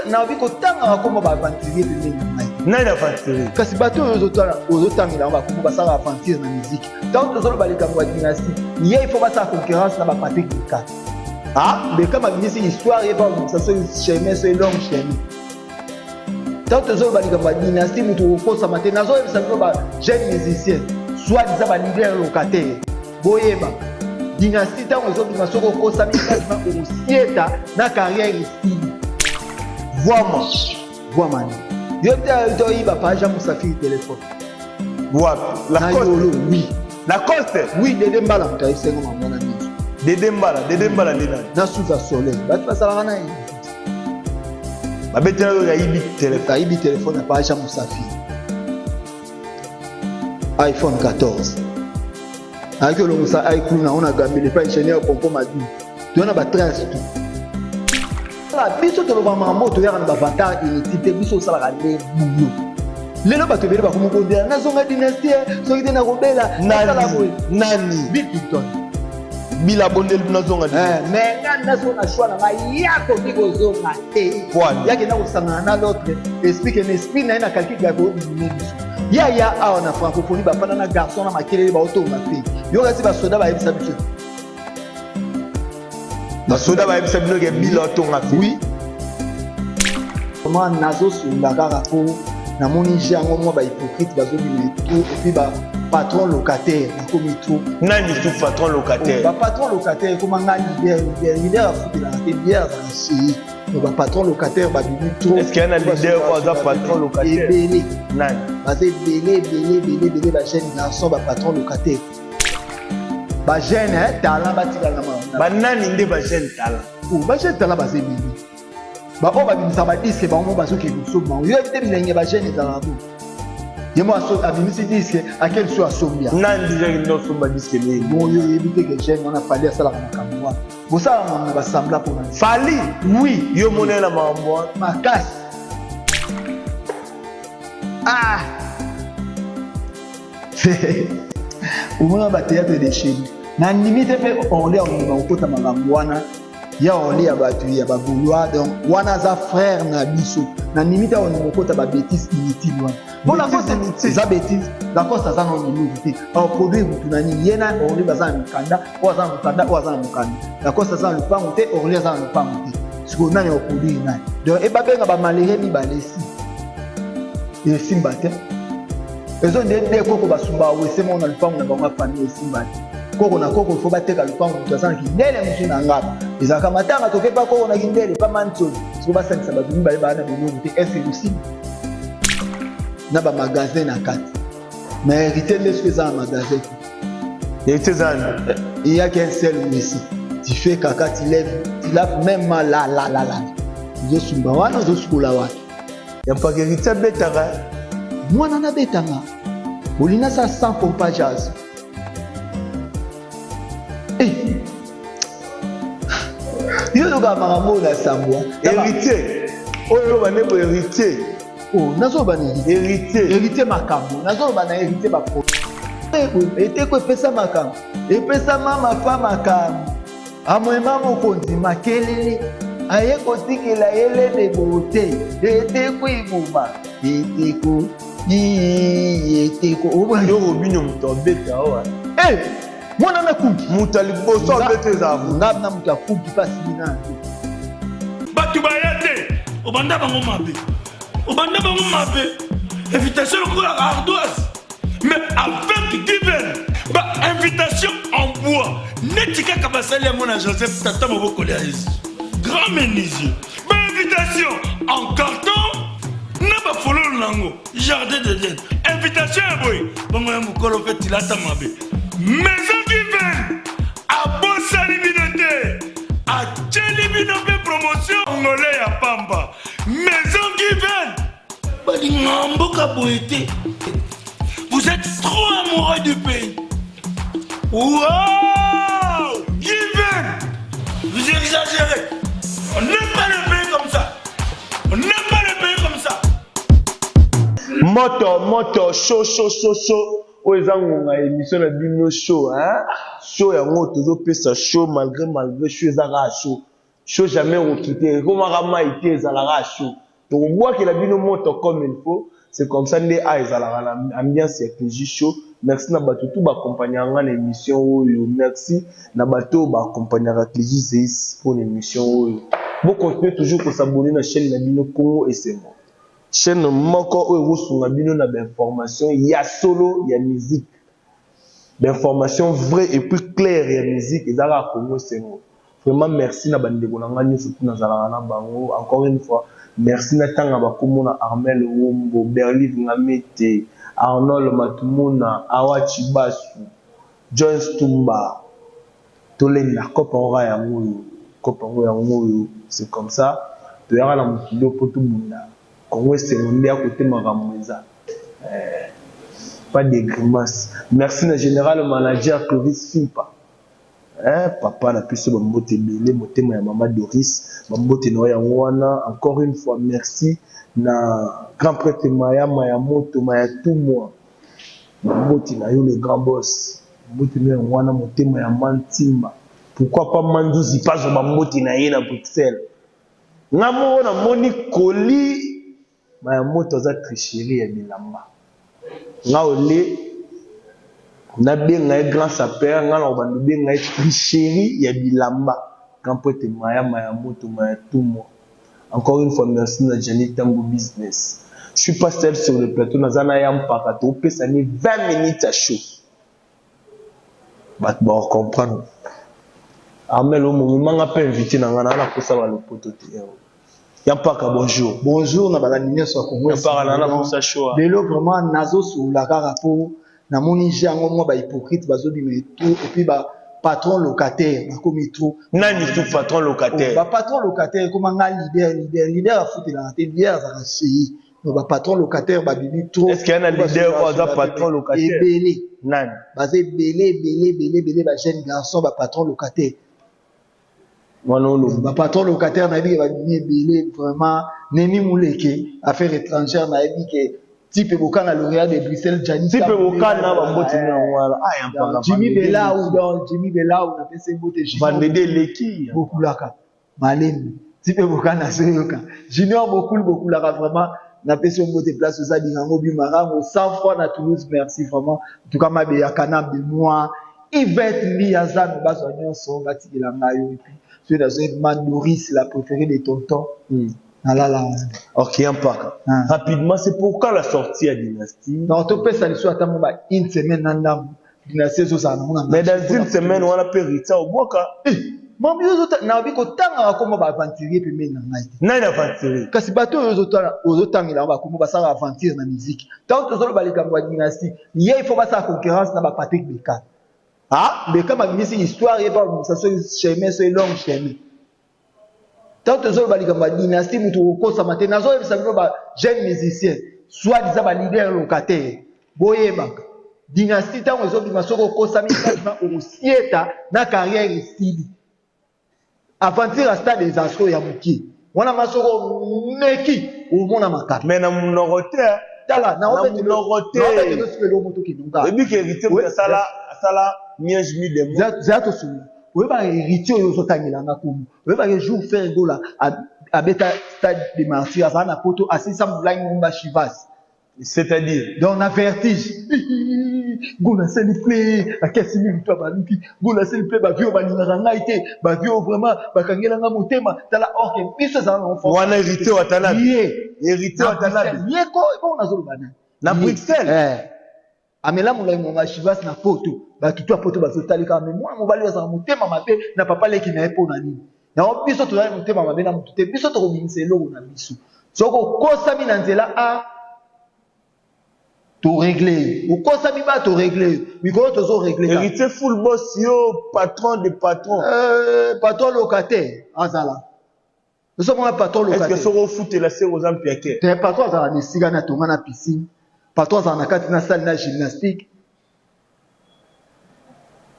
Nabi kotangaka kombo ba aventurier pembeni na ngai. Nani aventurier? Kasi bato oyo ozotangela yango bakombo basalaka aventure na musique. Ntango tozoloba likambo ya dynastie, ye il faut basala concurrence na ba Patrick Beka. Ah, Beka babimisi histoire ye babimisa soki chemin soki long chemin. Ntango tozoloba likambo ya dynastie, moto okokosama te. Nazoyebisa bino ba jeune musicien, soit disant ba leader locataire, boyeba dynastie ntango ezobima, soki okosami quasiment okosieta na carrière esili. Voama voama nini yo te toyiba pa Jean Musafiri telefone. Wapi? Lacoste? Oui. Lacoste? Oui, Dede Mbala moto ayebisenga mamona nyonso. Dede Mbala, Dede Mbala nde nani? Na Suza Soleil, bato basalaka na ye. Babetela oyo ayibi telefone. Ayibi telefone ya pa Jean Musafiri, iPhone 14. Ayaki olongisa iClou na ona gambele epai ingénieur Pompo Madu. Toya na batrace tout. Biso toloba makambo, toyaka na bavantard inutile te. Biso osalaka nde bulo. Lelo bato ebele bakomi kondela nazonga dynastie, soki te nakobela, nasala boye. Nani? Bill Clinton. Bila bondeli nazonga. Mais nga nazo na choix na ngai, ya koki kozonga te. Yakenda kosangana na l'autre esprit ke na esprit na ye na calcul ya kodomine biso. Ya ya awa na francophonie, bafanda na garçon na makelele, baotonga te. Yokasi basoda bayebisa biso. Basoda bayebisa bino ke bila otonga te? Oui. Vraiment nazosunga kaka mpo namoni je yango mwa bahypocrite bazobima trop, et puis bapatron locataire bakomi trop. Nani su patron locataire? Bapatron locataire ekoma nga leader, leader, leader afutelaka te, leader azala chéri. Donc bapatron locataire babimi trop. Est ce qu'il y a un leader oyo aza patron locataire? Ebele. Nani? Baza ebele, ebele, ebele, ebele. Bajeune garçon bapatron locataire, bajeune talent batikala na banani nde bajeune talent? Bajeune talent baza ebele. Baoyo babimisa badisque bango bazokende kosomba bango. Yo yebi te bilenge bajeune ezalaka bo ye mo abimisi disque, akeli so asombia. Nani deja kende osomba disque nini? Bon, yo oyebi te ke jeune wana Fali asalaka makambo wana, bosala makambo na basambla mpona Fali? Oui. Yo monela na makambo wana? Makasi. Ah, omona bathéâtre de chez nous, nandimi te mpe orle akondima kokota makambo wana ya orle ya bato ya bagaulois. Donc wana aza frère na biso, nandimi te akondima kokota babétise inutile wana. Mpo Lacoste eza bétise. Lacoste aza nano eloko te, aproduire motu na nini? Ye na Orle baza na mikanda, oyo aza na mokanda, oyo aza na mokanda. Lacoste aza na lupango te, Orle aza na lupango te. Sikoyo nani akoproduire nani? Donc ebabenga bamalere mibale esi esimba te. Ezo nde nde koko basumba wese moko na lupango na bango ya famille, esimba te. Koko na koko fo bateka lupango, moto aza na kindele, mosu na ngaba. Ezalaka matanga, toke pa koko na kindele pa mansoni. Siko basangisa bato mibale baa na biloko te, ese ekosimba na bamagasin na kati? Mais héritier nde soki eza na magasin te. Héritier eza il y a qu'un seul messi. Tu fais kaka, tu lèves, tu laves même mal la la la la, ozosumba wana, ozosukola wana. Ya mpaka héritier abetaka. Mwana nabetanga olinga sa sans compa jazz. Eh. Yo oyoka makambo oyo na sambwa. Héritier oyo oloba nde bo héritier. Oh, nazoloba na héritier. Héritier makambo, nazoloba na héritier bapro eteko epesa makambo, epesa mama fa makambo, amwema mokonzi makelele aye kotikela ye lede bote eteko eboma eteko eteko. Yo Robinio moto abeta awa. Eh, mwana na kunki. Moto ya liboso abeta eza nga na moto ya kunki mpe asili na bato baya te. Obanda bango mabe, obanda bango mabe, invitation lokola ardoise, mais avec given ba invitation en bois neti kaka basali yango na Joseph tata mobokoli ya Yesu, grand menuisier. Ba invitation en carton na bafololo nango, jardin d'Eden. Invitation ya boye bongo ya mokolo mpe tilata mabe. Maison Given abosani bino te, atieli bino mpe promotion ngole ya pamba. Maison Given balinga mboka boye te. Vous êtes trop amoureux du pays. Wow! Given, vous exagérez. On n'aime pas le pays comme ça, on n'aime pas le pays comme ça. Moto moto, show show show show. Oyo eza ngonga ya émission na bino show, hein? Show yango tozopesa show malgré show eza kaka show. Show jamais okokite, ekomaka mai te, ezalaka show. Tokobwakela bino moto comme il faut. C'est comme ça nde a ezalaka na ambiance ya Clégie Show. Merci na bato tout baaccompagnaka nga na émission oyo. Merci na bato oyo baaccompagnaka Clégie Zeis mpo na émission oyo. Bocontinue toujours kos'abonner na chaîne na bino Congo Esengo. Chaîne moko oyo ekosunga bino na bainformation ya solo ya musique. Bainformation vraie et puis claire ya musique ezalaka Congo Esengo. Vraiment merci na bandeko na nga nyonso mpo nazalaka na bango. Encore une fois, merci na ntanga bakombo na Armel Wombo, Berlive Ngamete, Arnold Matumuna, Awa Chibasu, Jones Tumba. Tolenda kope yango kaka yango oyo, kope yango yango oyo, c'est comme ça. Toyaka na mokili oyo mpo tobunda. Congo Esengo nde akote makambo eza. Pas de grimace. Merci na général manager Clovis Fimpa. Eh, papa na biso bambote ebele, motema ya mama Doris, bambote na yo yango wana. Encore une fois merci na grand prêtre Maya Maya Moto Maya Tumwa, bambote na yo le grand boss, bambote na yo yango wana, motema ya Mantimba. Pourquoi pas Manduzi pazo bambote na ye na Bruxelles. Nga moko namoni koli Maya Moto aza tricherie ya bilamba. Nga ole nabenga ye grand sapeur, nga na kobanda obenga ye tricherie ya bilamba. Grand prêtre Maya Maya Moto Maya Tumwa. Encore une fois merci na Gianni Tango Business. Je suis pas seul sur le plateau, naza na ya mpaka topesa ni 20 minutes à chaud. Bato ba comprendre. Armel Omo manga pe invité na nga na na posa ba lopoto te. Ya mpaka bonjour. Bonjour na balandi nyonso ya Congo. Ya mpaka na na posa show. Lelo vraiment nazosolola kaka po namoni jango mwa ba hypocrite bazobima et tout et puis ba patron locataire bakomi trop. Nani tout patron locataire? Ba patron locataire ekoma nga leader leader leader afutelaka te, leader azalaka chez. Donc ba patron locataire babimi trop. Est-ce qu'il y a un leader oyo aza patron locataire? Ebele. Nani? Baza ebele ebele ebele ebele ba jeune garçon ba patron locataire. Wana olobi. Ba patron locataire nayebi ke babimi ebele vraiment. Nemi Muleke affaire étrangère nayebi ke Tipe Bokana lauréat de Bruxelles Gianni Tipe Bokana bamboti na wana. Ah ya mpaka. Jimmy Belau donc Jimmy Belau na pese mbote. Vendredi eleki. Bokulaka. Malembe. Tipe Bokana azoyoka. Junior Bokul bokulaka vraiment. Napesi yo mbote place oza dingango bimarango 100 fois na Toulouse, merci vraiment. En tout cas mabe ya kanam de moi. Yvette Mbiya Zano bazwa nyonso batikela ngai yo et puis soki nazo ma Doris la préférée de tonton. Nalala wana. Ok, mpaka. Ah. Rapidement, c'est pourquoi la sortie à Dynastie? Non, topesa liso ata mo ba une semaine na ndambo. Dynastie ezozala nango na Mais dans une semaine, wana pe Rita obwaka. Eh, mami ozota na bi kotanga bakombo ba aventurier pembeni na ngai te. Nani aventurier? Kasi bato oyo ozotala ozotangela bango bakombo basala aventure na musique. Tango tozoloba likambo ya Dynastie, ye il faut basala concurrence na ba Patrick Beckham. Ah, Beckham abimisi histoire ye pa babimisa soki chemin soki long chemin. Tango tozoloba likambo ya Dynastie, moto okokosama te. Nazoyebisa bino ba jeune musicien, soit disant ba leader locataire, boyebaka Dynastie tango ezobima soki okosami quasiment okosieta na carrière esili. Aventure ya stade eza sikoyo ya mokie wana ma soki omeki omona makambo. Mais na monoko te. Tala na monoko te. Obetelo sikoyo eloko moto okende nga. Oyebi ke héritier moto asala asala miange mi demo. Zela tosolola. Oyebaka héritier oyo ozotangela nga kombo. Oyebaka jour Ferre Gola abeta stade de martyr azala na poto asilisa molangi ngumba Chivas. C'est-à-dire? Donc na vertige. Gola asali play, akesi mingi to abaluki. Gola asali play, ba vieux balingaka ngai te, ba vieux vraiment bakangela ngai motema. Tala or que biso ezala na force. Wana héritier Watanabe. Ye. Héritier Watanabe. Ye ko bon nazoloba nani? Na Bruxelles. Eh. Amela molayi monga Chivas na poto. Bato to ya poto bazotali kaka mais mwana mobali oyo azalaka motema mabe na papa leki na ye mpo na nini? Yango biso tozali motema mabe na motu te, biso tokobimisa eloko na biso. Soki okosami na nzela A, to régler yo. Okosami ba to régler yo. Mikolo tozo régler kaka. Héritier full boss yo patron de patron. Patron locataire azala. Ozo mona patron locataire. Est-ce que soki ofutela se oza mpiake? Te patron azala na esika na tonga na piscine. Patron azala na kati na salle na gymnastique.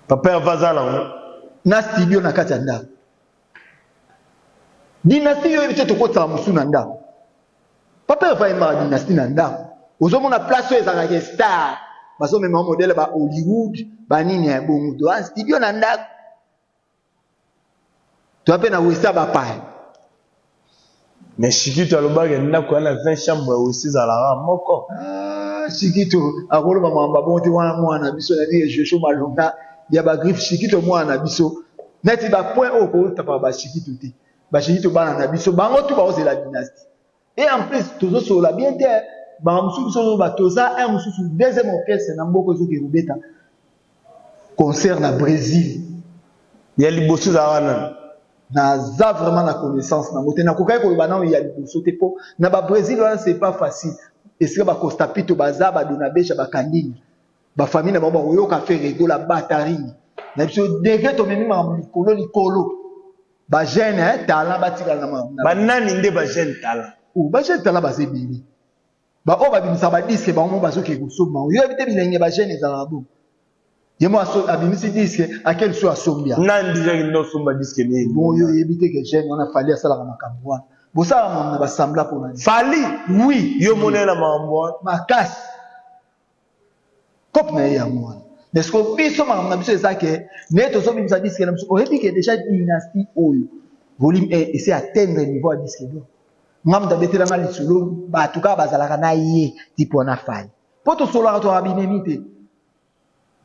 Papa Herve aza nango. Na studio na kati ya ndako. Dynastie yo yebi te tokotisaka mosusu na ndako. Papa Herve ayembaka dynastie na ndako. Ozomona place oyo ezalaka ke star. Bazomema modèle ba Hollywood, ba nini ya bongo. Donc studio na ndako. Toza mpe na wese ya bapaya. Mais Shikito alobaki ndako ya na 20 chambre ya wese ezalaka moko. Ah, Shikito akoloba makambo ya bongo te wana mwana na biso na ndenge Jojo Malonga ya ba griffe Shikito mwana na biso neti ba point oyo kotapaka ba Shikito te. Ba Shikito bana na biso bango tu baozela dynastie. Et en plus tozosolola bien te makambo mosusu biso tozoloba toza un mosusu deuxième orchestre na mboka ezokende kobeta concert na Brésil. Ya liboso ezalaka nani? Naza vraiment na connaissance nango te, nakokaki koloba nano ya liboso te po na ba Brésil wana c'est pas facile. Esika ba Costa Pito baza, ba Donabeja, ba Kandini, ba famille na bango bakoyoka Ferre Gola bataring na biso degre tomemi makambo likolo likolo. Ba jeune hein, talent batikala na makambo. Ba nani nde ba jeune talent? Oh, ba jeune talent baza ebele. Ba oyo babimisaka ba disque bango moko bazokende kosomba yango. Yo oyebi te bilenge ba jeune ezalaka bongo. Ye moko aso abimisi disque ake lisusu asombi yango. Nani dejà akende kosomba disque ne? Bon yo oyebi te que jeune wana Fally asalaka makambo wana. Bosalaka makambo na ba semblant pona nini? Fally? Oui. Yo omona ye na makambo wana? Makasi. Coop na ye yango wana. Mais sikoyo biso makambo na biso eza ke nde tozobimisa disque na biso oyebi ke déjà dynastie oyo volume 1 esi atteindre niveau ya disque d'or. Nga moto abetela nga lisolo bato kaka bazalaka na ye type wana Fally. Po tosololaka tozalaka binemi te.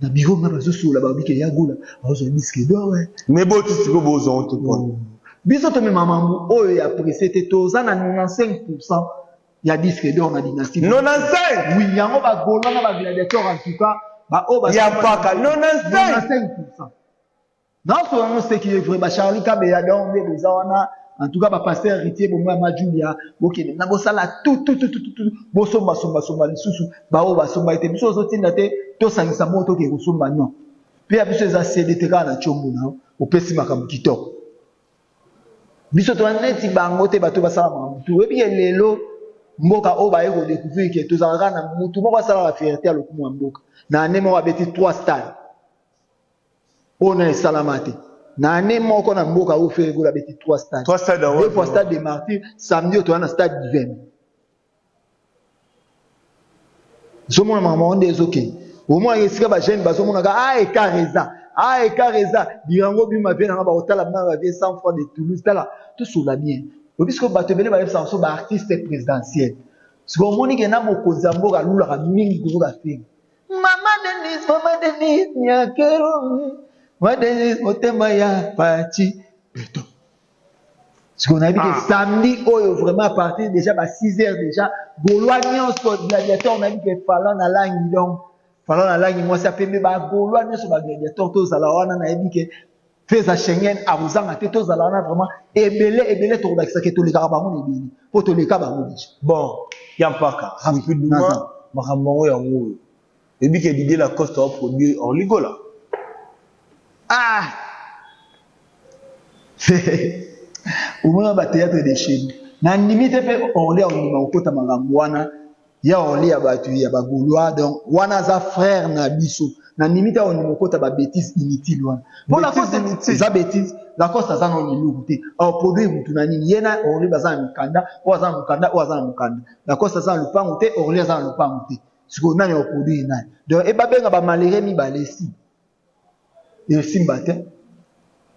Na bureau nga bazosolola balobi ke ya Gola azozwa disque d'or. Mais boti sikoyo bozwa yango te pona. Biso tomema mambo oyo ya presse te toza na 95% ya disque d'or na dynastie 95 oui yango ba gaulois na ba gladiateur en tout cas ba oyo ba ya paka 95 95% naoso yango ce qui est vrai ba Charlie Kabeya donc nde boza wana en tout cas ba pasteur héritier bongo ya ma Julia bokende na bosala tout tout tout tout tout bosomba somba somba lisusu ba oyo basomba te biso ozotinda te tosangisa moko tokende kosomba non mpe ya biso eza CD te kaka na tshombo na opesi makambo kitoko Biso toza neti bango te bato basala makambo tu. Oyebi ke lelo mboka oyo baye ko découvrir ke tozalaka kaka na mutu moko asalaka fierté ya lokumu ya mboka. Na année moko abeti 3 stades. Oyo na esalama te. Na année moko na mboka oyo Ferre Gola abeti 3 stades. 3 stades Deux fois stade des Martyrs, samedi oyo toza na stade du 20 mai. Ozomona makambo yango nde ezokende. Omonaka esika ba jeune bazomonaka ah écart eza ah écart eza birango bima vie nanga bakotala bina ba vie 100 francs de Toulouse tala tosola bien. Oyebi sikoyo bato ebele bayebisaka biso ba artiste présidentiel. Sikoyo omoni ke na mokonzi ya mboka alulaka mingi koyoka Ferre. Mama Denise, mama Denise, nyakero, mama Denise, motema ya Fatshi beton. Sikoyo nayebi ke ah. samedi oyo vraiment à partir déjà ba 6 heures déjà gaulois nyonso gladiateur nayebi ke falan na langi donc falan na langi mwasi ya pembe ba gaulois nyonso ba gladiateur tozala wana nayebi ke feza Schengen akozanga te tozala wana vraiment ebele ebele tokobakisa ke tolekaka bango na ebele mpo toleka bango deja bon ya mpaka rapidement makambo yango yango oyo Oyebi ke Didier Lacoste a produire Orly Gola? Ah! Omona ba théâtre de chez nous. Na ndimi te pe Orly akondima kokota makambo wana ya Orly ya bato ya ba Gaulois donc wana aza frère na biso. Na ndimi te akondima kokota ba bêtises inutiles wana. Po Lacoste eza bêtise. Lacoste aza nano eloko te. Ao produire mutu na nini? Ye na Orly baza na mikanda, oyo aza na mokanda, oyo aza na mokanda. Lacoste aza na lupangu te, Orly aza na lupangu te. Sikoyo nani ako produire nani? Donc et babenga ba malheureux mibale esi esimba te.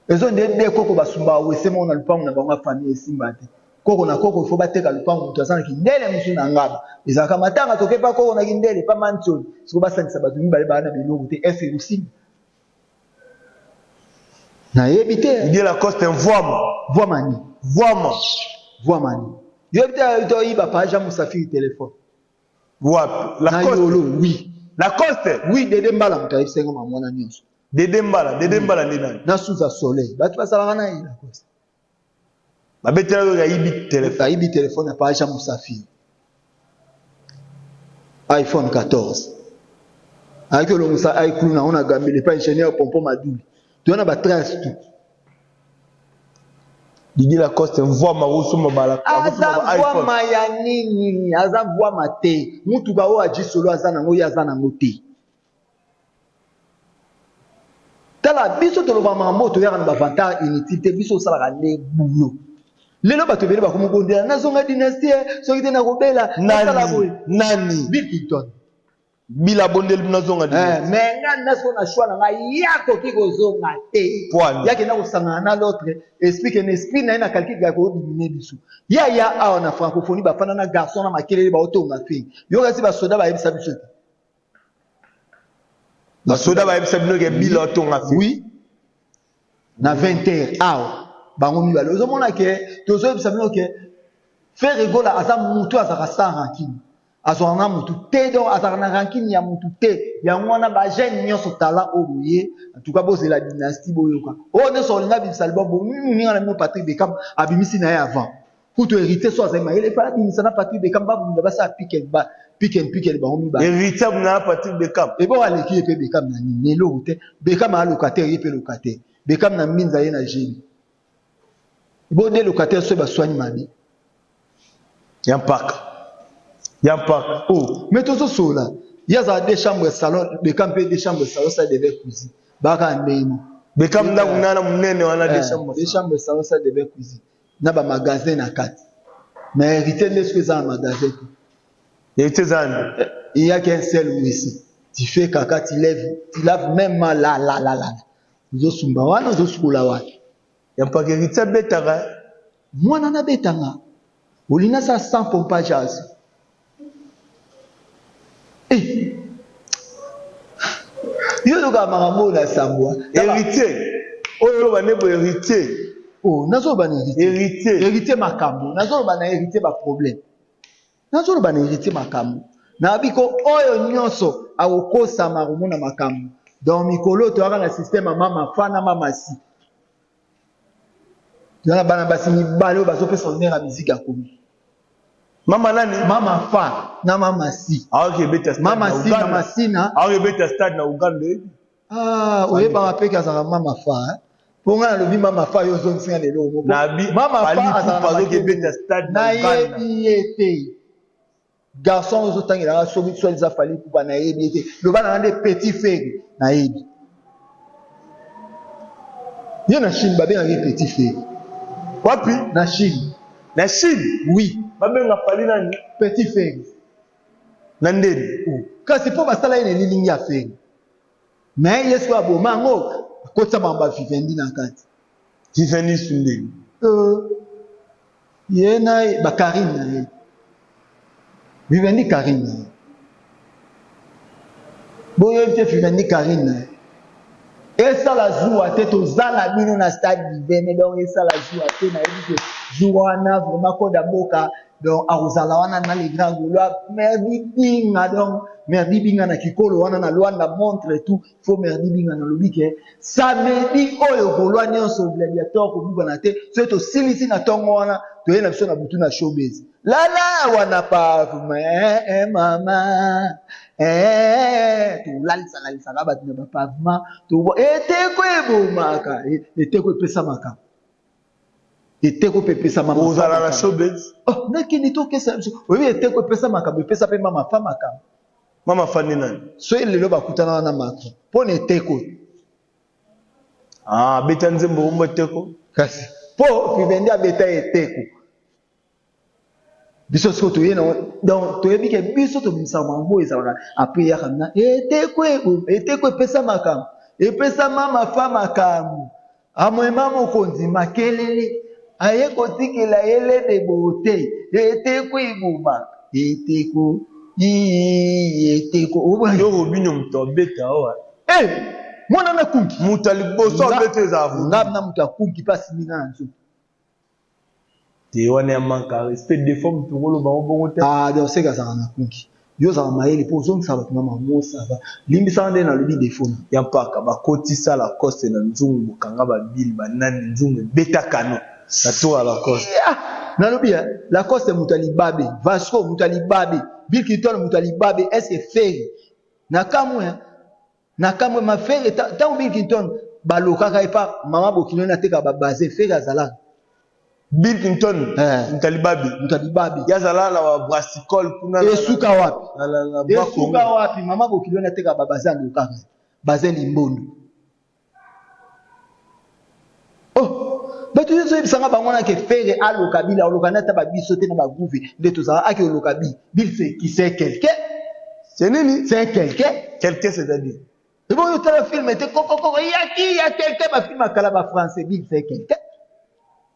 Ezo nde de koko basumba wese moko na lupangu na bango ya famille esimba te. Koko na koko il faut bateka lupangu moto aza na kindele mosusu na ngaba. Ezalaka matanga toke pa koko na kindele pa mantioli. Sikoyo basangisa bato mibale baa na biloko te est-ce ekosimba? Nayebi te. Didier Lacoste mvuama. Mvuama nini? Mvuama. Mvuama nini? Yo yebi te oyiba pa Jean Musafiri telephone. Wapi? Lacoste. Na yolo oui. Lacoste. Oui Dede Mbala moto ayebisa nga makambo wana nyonso. Dede Mbala, Dede Mbala nde nani? Na Souza Soleil. Bato bazalaka na ye Lacoste. Babetela yo ayibi telefone. Ayibi telefone ya Papa Jean Musafiri. iPhone 14. Ayaki olongisa iClou na ona gambele pa ingénieur Pompon Maduli. Toza na ba trace tout. Didier Lacoste mvwama akosomba bala aza mvwama ya nini aza mvwama te mutuka oyo aji solo aza nango ye aza nango te tala biso toloba makambo oyo toyaka na bavantard inutile te biso osalaka nde boulot lelo bato ebele bakomobondela nazonga dynastie soki te nakobela nasala boye nani Bill Clinton. Bila abondeli bino azonga eh, mais nga naso na choix na ngai ye akoki kozonga te. Ye akenda kosangana na l'autre esprit ke na esprit na ye na calcul ya kodimine biso. Ye aya awa na francophonie bafanda na garçon na makelele baotonga fe. Yo kasi basoda bayebisa biso te. Basoda bayebisa bino ke Bila otonga fe. Oui. Na 20 heures awa bango mibale ozomona ke tozoyebisa bino ke Ferre Gola aza mutu azalaka sans rancune. Azwaka na mutu te donc azalaka na rancune ya mutu te yango wana ba jeune nyonso talent oyo boye en tout cas bozela dynastie boyoka oyo nyonso olinga abimisa album bo moninga na bino Patrick Beckham abimisi na ye avant kutu héritier so azali mayele epa abimisa na Patrick Beckham babunda basala pick and ba pick and pick and bango mibale héritier abunda na Patrick Beckham ebongo aleki ye mpe Beckham na nini na eloko te Beckham aza locataire ye mpe locataire Beckham na mbinza ye na genie Bo de locataire soki baswani mabe. Ya mpaka. Ya mpaka. Oh, mais tozo sola. Ye azala deux chambres salon, Beckham pe deux chambres salon salle de bain cuisine. Baka ndenge moko. Beckham ndako nana munene wana deux chambres. Deux chambres salon salle de bain cuisine. Na ba magasin na kati. Mais héritier nde soki eza na magasin te. Héritier eza nde. Il y a qu'un seul WC. Tu fais caca, tu lèves, tu laves même mal là là là là. Ozo sumba wana, ozo sukola wana. Ya mpaka heritier abetaka. Mwana na betanga. Olingi asala sans pompage azo. Eh. Yo yoka makambo oyo na sangwa. Héritier. Oyo oloba nde bo héritier. Oh, nazoloba na héritier. Héritier. Héritier makambo. Nazoloba na héritier ba problème. Nazoloba na héritier makambo. Nayebi ko oyo nyonso akokosama akomona makambo. Donc mikolo oyo toyaka na système ya mama fa na mama si. Toza na bana basi mibale oyo bazopesa honneur ya musique ya Congo. Mama nani? Mama fa na mama si. Aoki ebeta stade mama si na masina. Aoki ebeta stade na Uganda. Ah, oyebaka pe kazaka mama fa hein? Po nga nalobi mama fa yo ozongisi nga lelo moko. Mama fa azalaka nayebi ye te. Garçon ozotangela nga soki soit eza Fally Ipupa nayebi ye te. Loba na nga nde petit Ferre nayebi. Ye na Chine babengaka ye petit Ferre. Wapi? Na Chine. Na Chine? Oui. Babenga Fally nani? Petit Ferre. Na ndeni? Oh. Kasi po basala ye na elilingi ya Ferre. Mais ye sikoyo aboma yango akotisa bango ba vivendi na kati. Vivendi su ndenge. Euh, ye na ba Karine na ye. Vivendi Karine na ye. Boyebi te Vivendi Karine na ye. Esala zuwa te toza na bino na stade Vivene donc esala zuwa te nayebi ke jour wana vraiment koda mboka donc akozala wana na le grand gaulois merdi binga donc merdi binga na kikolo wana na Luanda montre tout faut merdi binga nalobi ke samedi oyo gaulois nyonso gladiator kobukana te soki tosilisi na ntongo wana toye na biso na butu na showbiz lala wana parfum eh, eh, mama eh, tolalisa lalisaka bato na bapavement eteko ebomaka eteko epesamaka eteko mpe epesa mama ozala na showbiz oh, nakende tokesa biso oyebi eteko epesa makambo epesa mpe mama fa makambo mama fa nde nani soki lelo bakutanaka na Macron mpo na eteko ah, abeta nzembo kombo eteko kasi mpo Vivendi abeta eteko biso sikoyo toye na donc toyebi ke biso tobimisaka makambo oyo ezalaka apres eyaka na eteko eteko epesa makambo epesa mama fa makambo amwema mokonzi makelele aye kotikela ye lede bote eteko eboma eteko eteko yo robinio moto abeta awa eh, mwana na kunki moto ya liboso abeta ezala nga na moto ya kunki mpe asimbi nga na nzoto Te wana ya manque à respect des fois mutu okoloba ngo bongo te. Ah donc seke azalaka na kunki. Yo ozalaka mayele po ozongisa bato na maman ça va. Limbisa nga nde nalobi defaut na. Ya mpaka bakotisa lacoste na nzungu bokanga ba bill ba nani nzungu ebeta canon na tour ya lacoste. Ah nalobi hein lacoste moto ya libabe vasco moto ya libabe bill clinton moto ya libabe est ce que ferre na kamwe hein Na kamwe ma Ferre tango Bill Clinton balokaka ye pa mama bokilo na teka ba base Ferre azalaka. Bill Clinton eh. Moto ya libabe. Moto ya libabe. Ye azala na ba brassicole kuna. Esuka wapi? Esuka wapi? Mama bokilo na teka ba base alokaka. Base limbondo. Oh, bato nyonso oyebisa nga bango wana ke Ferre aloka Bill aloka nde ata ba biso te na ba gouve nde tozala ake oloka Bill. Bill c'est qui c'est quelqu'un. C'est nini? C'est un quelqu'un. Quelqu'un, c'est-à-dire? Ebongo otala film te, kokokoko yaki ya quelqu'un, bafilm akala bafrançais. Bill, c'est quelqu'un.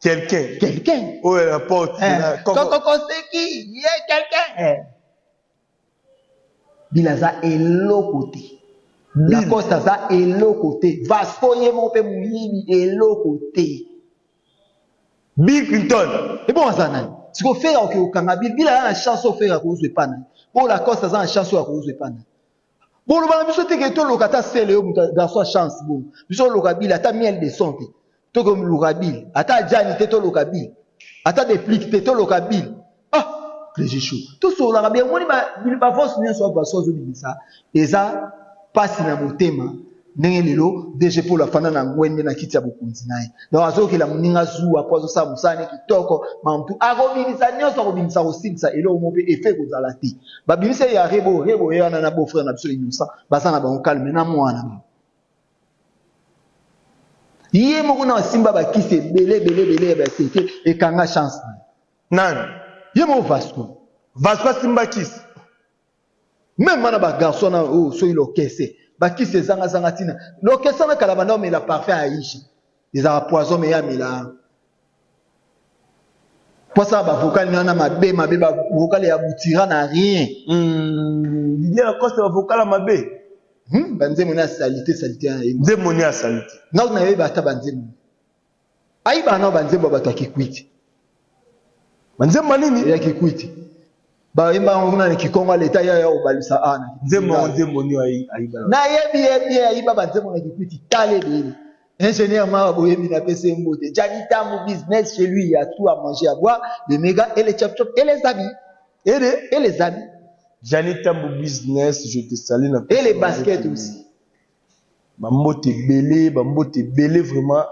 Quelqu'un. Quelqu'un. Oyo la porte. Kokoko, c'est qui? Ye quelqu'un. Bill aza eloko te. Lacoste aza eloko te. Vasco ye moko mpe moyibi, eloko te. Bill Clinton. Ebongo aza nani? Siko Ferre oke kokanga Bill. Bill aza na chance oyo Ferre akozwa epa na ye. Oyo Lacoste aza na chance oyo akozwa epa na ye. Boloba na biso teke toloka ata sele oyo moto garçon ya chance bongo. Biso toloka Bill ata miel de son te, tokoluka Bill ata ajani te, toloka Bill ata déplique te, toloka Bill. Ah, Clégie Chou, tosololaka bien. Omoni bavose nyonso oyo baso azobimisa, eza mpasi na motema ndenge lelo DG Paul afanda na ngwende na kiti ya bokonzi na ye. Donc azokela moninga zuwa mpo azosala mosala ne kitoko. Mamutu akobimisa nyonso, akobimisa, kosilisa eloko moko mpe efe kozala te. Babimisa ye ya Rebo. Rebo ye wana na beau frère na biso Innocent, baza na bango calme na mwana bango. Ye moko na asimba bakisi ebele ebele ebele ya baseke, ekanga chance na ye. Nani? Ye moko Vasco. Vasco asimba kisi? Même wana bagarçon na oyo soki lokese, bakisi ezangazanga ntina. Lokese na kala banda omela parfum ya Aisha, ezalaka poison, me ye amela poisa. Bavocal wana mabe mabe, bavocal ya butira na rien. Didier Lacoste, bavocal ya mabe. Banzembo na ya salite salite ya ye. Nzembo ni ya salite? Nga nayeba ata banzembo ayibaka nao, banzembo ya bato ya Kikwiti. Banzembo ya nini? Ya Kikwiti, bayemba yango kuna na Kikongo. Leta ya ya obalisa ana. Nzembo yango, nzembo nini ayiba? Nayebi ye bien, ayiba banzembo na Kikwiti. Tala ebele. Ingénieur Mara Boyemi, napesi ye mbote. Jani Tamu business, chez lui il y a tout à manger, à boire, les méga et les chop chop et les habits. Ede. Et les habits. Jani Tambu business, je te salue na. Et les baskets aussi. Bambote ebele, bambote ebele vraiment,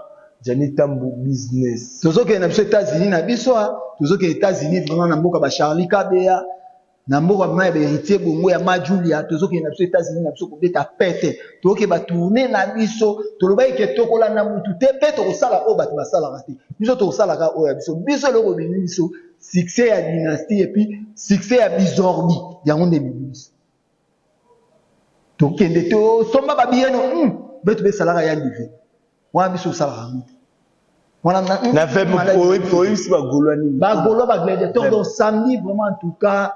Jani Tambu business. Tozokende na biso États-Unis na biso, ah. Tozokende États-Unis vraiment na mboka bacharlie Kabeya, na mboka vraiment ya bahéritier bongo ya Ma Julia. Tozokende na biso États-Unis na biso kobeta pete. Tokoke batourne na biso. Tolobaki ke tokolanda mutu te mpe tokosala oyo bato basalaka te. Biso tokosalaka oyo ya biso. Biso eloko ebimi biso, succès ya dynastie et puis succès ya Bizorbi, yango nde ebimi biso. Tokende tosomba babillet no beto besalaka ya live wana, biso osalaka yango te wana. Na oyebisi bagaulois nini? Bagaulois, bagladiateur. Donc samedi vraiment, en tout cas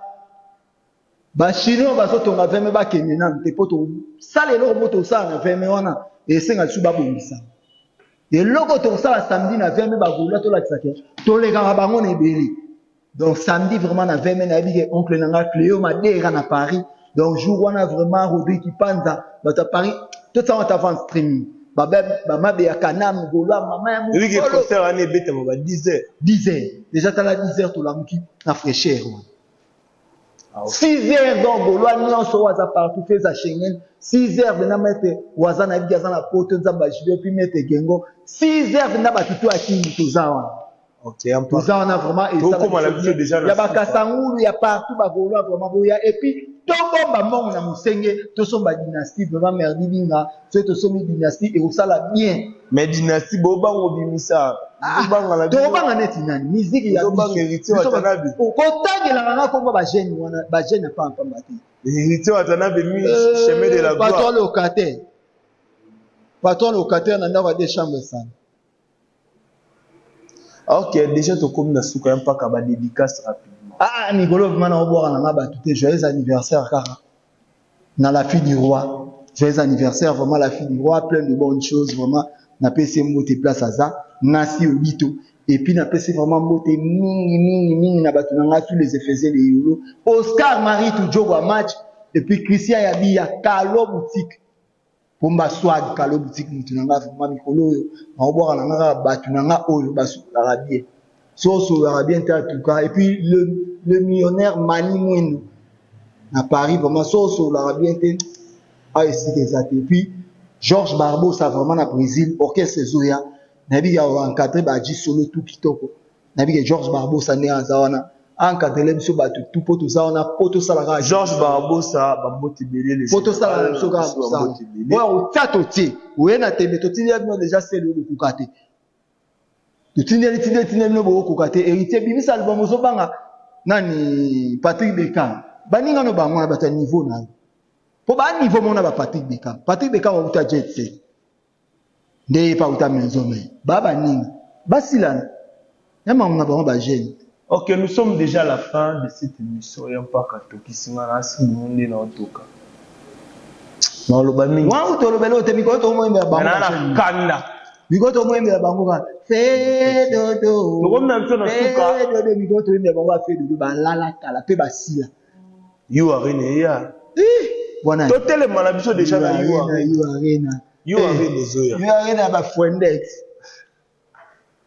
bachinois bazotonga veme, bakende nanu te mpo tosala eloko mpo tosala na veme wana. Esenga lisusu babongisa eloko tokosala samedi na veme. Bagaulois, tolakisa ke tolekaka bango na ebele. Donc samedi vraiment na veme, nayebi ke oncle na nga Cléo Madera na Paris, donc jour wana vraiment Rodrigue Kipanza, bato ya Paris, tosala ata vente streaming, bamabe ya Kanam Gaulois, mama ya. Ebiki concert wana ebetama ba 10 heures. 10 heures déjà. Tala, 10 heures tolamuki na fraîcheur wana. 6 heures, donc Gaulois nyonso oyo aza partout, feza Schengen, 6 heures vena. Maître waza, nayebi aza na Poto, Nzambe ajude. Puis maître Gengo, 6 heures vena, bato to akini, toza wana. Toza wana vraiment. Tokóma na biso déjà na ya bakasangulu ya partout, bagaulois vraiment boya. Et puis tobomba mbongo na mosenge, tosomba dynastie vraiment. Merdi Binga, soki tosombi dynastie, ekosala bien. Mais dynastie bobanga obimisa. Tobanga neti nani? Miziki ya Héritier Watanabe. Kotangelaka nga komba bajeune wana, bajeune ya pampamba te. Héritier Watanabe, mi chemin de la gloire. Patron locataire, patron locataire na ndako ya deux chambres esana. Ok, déjà tokomi na suka ya mpaka, badédicace rapidement. Ah, mikolo vraiment na obwaka na nga bato te. Joyeux anniversaire kaka na la fille du roi. Joyeux anniversaire vraiment, la fille du roi, plein de bonnes choses vraiment. Napesi ye mbote place aza nasi obito. Et puis napesi vraiment mbote mingi mingi mingi na bato na nga, tous les Éphésiens de Yolo, Oscar Marie Tujogo match, et puis Christian Yabi ya Kalo boutique, Pomba Swag, Kalo boutique, mutu na nga vraiment. Mikolo oyo naobwaka na nga kaka bato na nga oyo basololaka bien. So osololaka bien te, en tout cas. Et puis le millionnaire Mani Mwindu na Paris, vraiment so osololaka bien te, awa esika eza te. Et puis Georges Barbosa vraiment na Brésil, orchestre ezoya, nayebi ya encadre baji solo tout kitoko. Nayebi ke Georges Barbosa nde aza wana, encadrele biso bato tu mpo toza wana mpo tosala kaka. Georges Barbosa, bambote ebele. Mpo tosala na biso kaka mosala oyo otia, totie oye na tembe. Totindela bino déjà sele oyo bokoka te. Totindeli, tindeli, tindeli bino, bokokoka te. Héritier, bimisa album. Ozobanga nani? Patrick Beka, baningano bango na bato ya niveau na yo. Mpo ba niveau mona ba Patrick Beckham. Patrick Beckham auta jet set. Nde ye pa auta maison mère. Ba baninga. Basilana. Ya makambo na bango ba jeune. Ok, nous sommes déjà à la fin de cette émission. Ya mpaka tokisi nga na asi nde na otoka. Naoloba mingi. Wana tolobela ote mikolo tomoyembela bango. Na na kanda. Mikolo tomoyembela bango kaka fe dodo. Tokomi na biso na suka. Fe dodo mikolo toyembela bango ba fe dodo balala kala pe basila. U Arena eya. Wana. Totelema na biso déjà na U Arena. U Arena. U Arena ezoya. U Arena ba Fuendex.